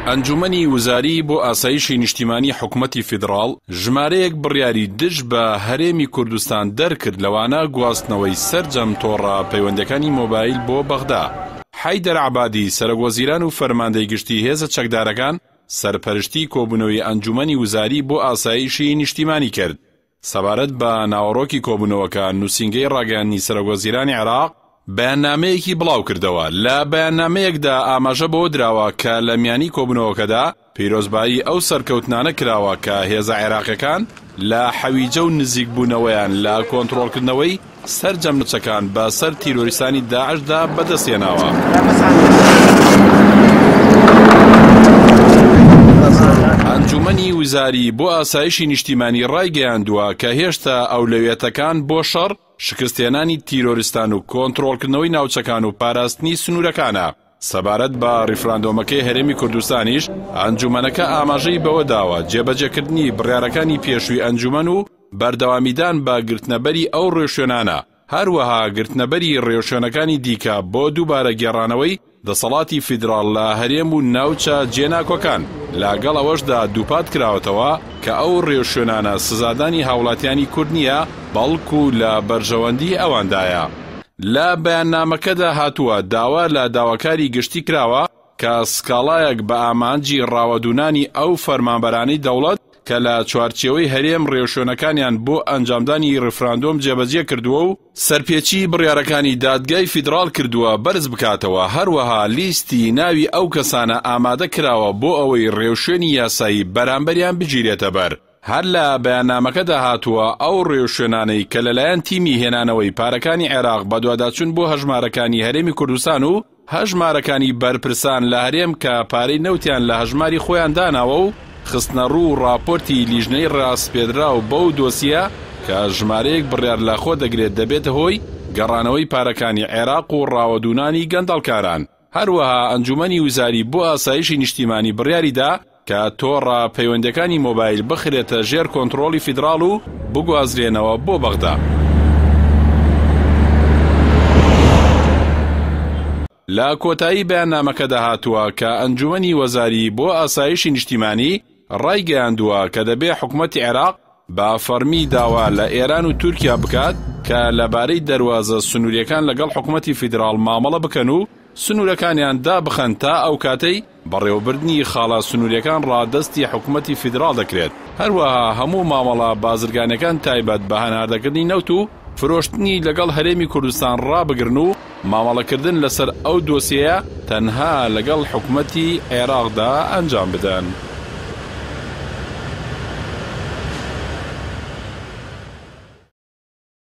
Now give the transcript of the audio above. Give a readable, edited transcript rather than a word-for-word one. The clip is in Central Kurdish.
ئەنجومەنی وزاری بۆ ئاسایشی نیشتیمانی حکومەتی فیدڕاڵ ژمارەیەک بڕیاری دژ بە هەرێمی کوردستان دەرکرد لەوانە گواستنەوەی سەرجەم تۆڕە پەیوەندیەکانی مۆبایل بۆ بەغدا. حەیدەر عەبادی سەرۆکوەزیران و فەرماندەی گشتی هێزە چەکدارەکان سەرپەرشتی کۆبوونەوەی ئەنجومەنی وزاری بۆ ئاسایشی نیشتیمانی کرد. سەبارەت بە ناوەڕۆکی کۆبوونەوەکە، نووسینگەی ڕاگەیاندنی سەرۆکوەزیرانی عێراق بەیاننامەیەکی بڵاوکردەوە. لە بەیاننامەیەکدا ئاماژە بەوە دراوە کە لە میانی کۆبوونەوەکەدا پیرۆزبایی ئەو سەرکەوتنانە کراوە کە هێزە عێراقیەکان لە حەویجە و نزیکبوونەوەیان لە کۆنترۆڵکردنەوەی سەرجەم ناوچەکان بە سەر تیرۆریستانی داعشدا بەدەستهێناوە. ئەنجوومەنی وزاری بۆ ئاسایشی نیشتیمانی ڕایگەیاندووە کە هێشتا ئەولەویەتەکان بۆ شەڕ، شکستهێنانی تیرۆریستان و کۆنترۆڵکردنەوەی ناوچەکان و پاراستنی سنوورەکانە. سەبارەت بە ڕیفراندۆمەکەی هەرێمی کوردستانیش، ئەنجوومەنەکە ئاماژەی بەوە داوە، جێبەجێکردنی بڕیارەکانی پێشووی ئەنجوومەن و بەردەوامیدان بە گرتنەبەری ئەو ڕێوشوێنانە، هەروەها گرتنەبەری ڕێوشوێنەکانی دیکە بۆ دووبارە گێڕانەوەی دەسەڵاتی فیدراڵ لە هەرێم و ناوچە جێناکۆکان، لەگەڵ ئەوەشدا دووپات کراوەتەوە کە ئەو ڕێوشوێنانە سزادانی هاوڵاتیانی کورد نییە، بەڵکو لە بەرژەوەندی ئەواندایە. لە بەیاننامەکەدا هاتووە، داوا لە داواکاری گشتی کراوە کە سکاڵایەک بە ئامانجی ڕاوەدوونانی ئەو فەرمانبەرانەی دەوڵەت کە لە چوارچێوەی هەرێم ڕێوشوێنەکانیان بۆ ئەنجامدانی ڕیفراندۆم جێبەجێ کردووە و سەرپێچی بڕیارەکانی دادگای فیدراڵ کردووە بەرز بکاتەوە، هەروەها لیستی ناوی ئەو کەسانە ئامادە کراوە بۆ ئەوەی ڕێوشوێنی یاسایی بەرامبەریان بگیرێتەبەر. هەر لە بەیاننامەکەدا هاتووە، ئەو ڕێوشوێنانەی کە لەلایەن تیمی هێنانەوەی پارەکانی عێراق بەدواداچوون بۆ هەژمارەکانی هەرێمی کوردستان و هەژمارەکانی بەرپرسان لە هەرێم کە پارەی نەوتیان لە هەژماری خۆیان داناوە و خستنەڕوو ڕاپۆرتی لیژنەی ڕاسپێدراو بەو دۆسیە کە ژمارەیەک بڕیار لەخۆ دەگرێت دەبێتە هۆی گەڕانەوەی پارەکانی عێراق و ڕاوەدوونانی گەندەڵکاران. هەروەها ئەنجومەنی وزاری بۆ ئاسایشی نیشتیمانی بڕیاری دا کە تۆڕە پەیوەندیەکانی مۆبایل بخرێتە ژێر کۆنتڕۆڵی فیدڕاڵ و بگوازرێنەوە بۆ بەغدا. لە کۆتایی بەیاننامەکەدا هاتووە کە ئەنجومەنی وەزاری بۆ ئاسایشی نیشتیمانی ڕایگەیاندووە کە دەبێ حکومەتی عێراق بە فەڕمی داوا لە ئێران و تورکیا بکات کە لەبارەی دەروازە سنوورییەکان لەگەڵ حکومەتی فیدراڵ مامەڵە بکەن و سنوورەکانیان دابخەن تا ئەو کاتەی بەڕێوەبردنی خاڵە سنوورییەکان ڕادەستی حکومەتی فیدراڵ دەکرێت، هەروەها هەموو مامەڵە بازرگانییەکان تایبەت بە هەناردەکردنی نەوت و فرۆشتنی لەگەڵ هەرێمی کوردستان ڕابگرن و مامەڵەکردن لەسەر ئەو دۆسیەیە تەنها لەگەڵ حکومەتی عێراقدا ئەنجام بدەن.